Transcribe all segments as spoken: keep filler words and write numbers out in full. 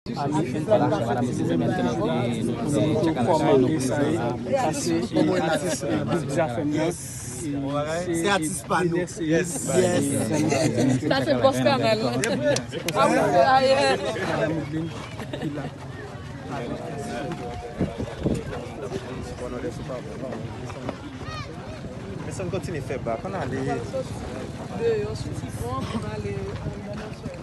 Voilà, mesye, medam, mesye, nou se Chakalakay, nou prezan a Big Zafèm nan. Se atis pa nou. Sa se bòs kanal. A wi, se ayè. Mesye, n kontinye fè bak, ann ale. Deyò sou ti pon pou n ale, euh, nan Nòswèl.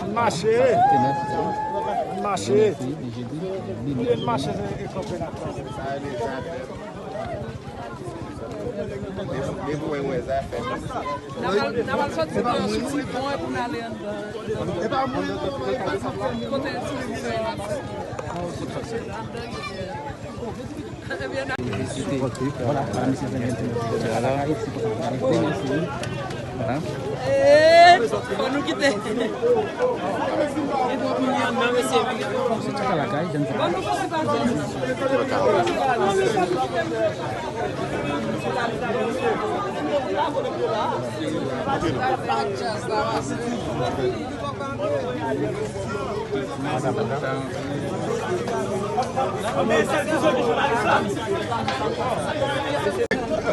Ann mache. Ann mache. Ann mache, se kanpe la. Depi w wè, wè, zafè. N ap al, n ap al soti deyò sou ti pon epi n ale anndan. Kote ti mesye yo ap fè. Anndan rivyè. Voilà, voilà, mesye, se byen. Voilà. Ee, fò nou kite. Bon, nou konnen pa jèn.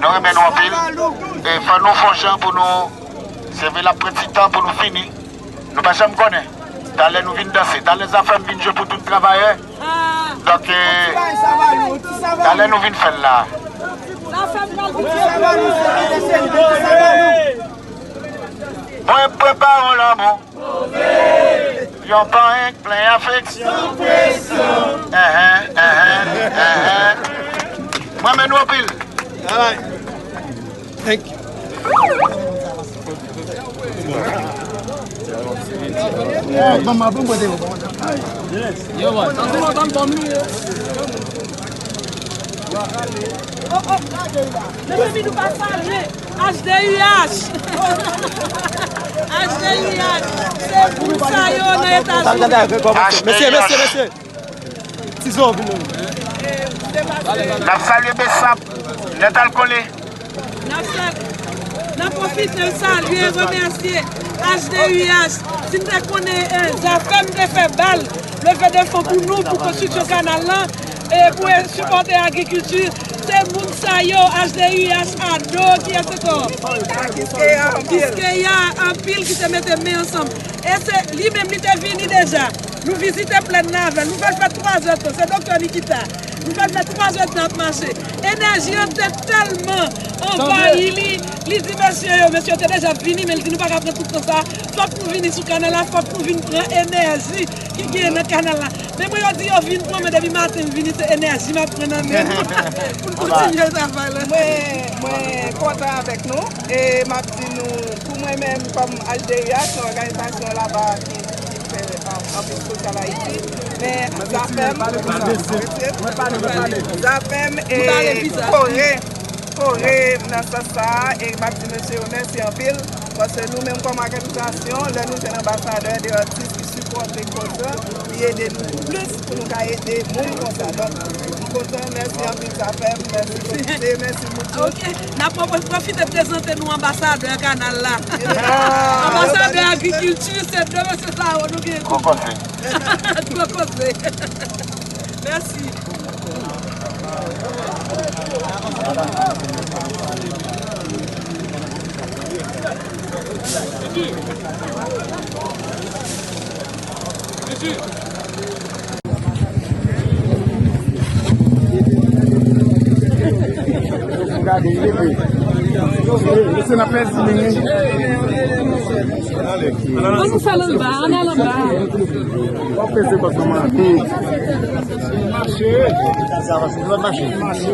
Nou renmen nou anpil. E fò nou fè yon jan pou nou sèvi l ap pran ti tan pou nou fini. Nou pa janm konnen. Talè nou vin danse. Talè Zafèm vin jwe pou tout travayè. Donk, e, talè nou vin fè l la. Mwen prepare yon lanmou. Yon panyen k plen afeksyon. Enhen, enhen, enhen. Mwen renmen nou anpil. Thank you. Manman, bon kote. Yo, man. Oh, oh. Mezanmi, nou pa salye H D U H. H D U H. Se moun sa yo nan Etazini. Mesye, mesye, mesye. Tizo, vin nou. N ap salye Besap, nèt al kole. N ap sa-, n ap pwofite salye, remèsye H D U H. Si n te konnen, eh, Zafèm te fè bal, leve de fon pou nou, pou konstriksyon kanal lan, e pou sipòte agrikilti, se moun sa yo, H D U H, Ado, kiyès ankò? Kiskeya anpil. Kiskeya anpil ki te mete men ansanm. E se li menm, li te vini deja. Nou vizite plèn nan avè l. Nou fè l fè twa zè tan. Se doktè Nikita. Nou fè l fè twa zè tan ap mache. Enèji an te tèlman anvayi li. Li di mesye yo, mesye yo te deja ap vini, men li di nou pa ka pran tout tan sa. Fòk nou vini sou kanal la, fòk nou vin pran enèji ki genyen nan kanal la. Men mwen yo di yo vin pran, men depi maten m vini, se enèji m ap pran nan men nou pou n kontinye travay la. Mwen, mwen kontan avèk nou. E m ap di nou, pou mwen menm, kòm H D U H, se yon òganizasyon laba ki, ki fè, um, anpil sosyal Ayiti, men Zafèm, Zafèm e Kore, Kore nan sans sa a, e m ap di mesye yo mèsi anpil, paske nou menm kòm òganizasyon, lè nou jwenn anbasadè de atis ki sipòte koz lan, li ede nou plis pou nou ka ede moun konsa. Donk, m kontan, mèsi anpil Zafèm, mèsi Komite, mèsi Moutou. Ok, n ap pwofite prezante nou anbasadè kanal la. Anbasadè agrikilti, se de mesye sa yo nou gen. Gwo koze. Gwo koze. Mèsi. Mesye, n ap pèdi li, wi. Ann nou fè l anba, ann al anba. W ap peze kòt kòman? Mache. Mache.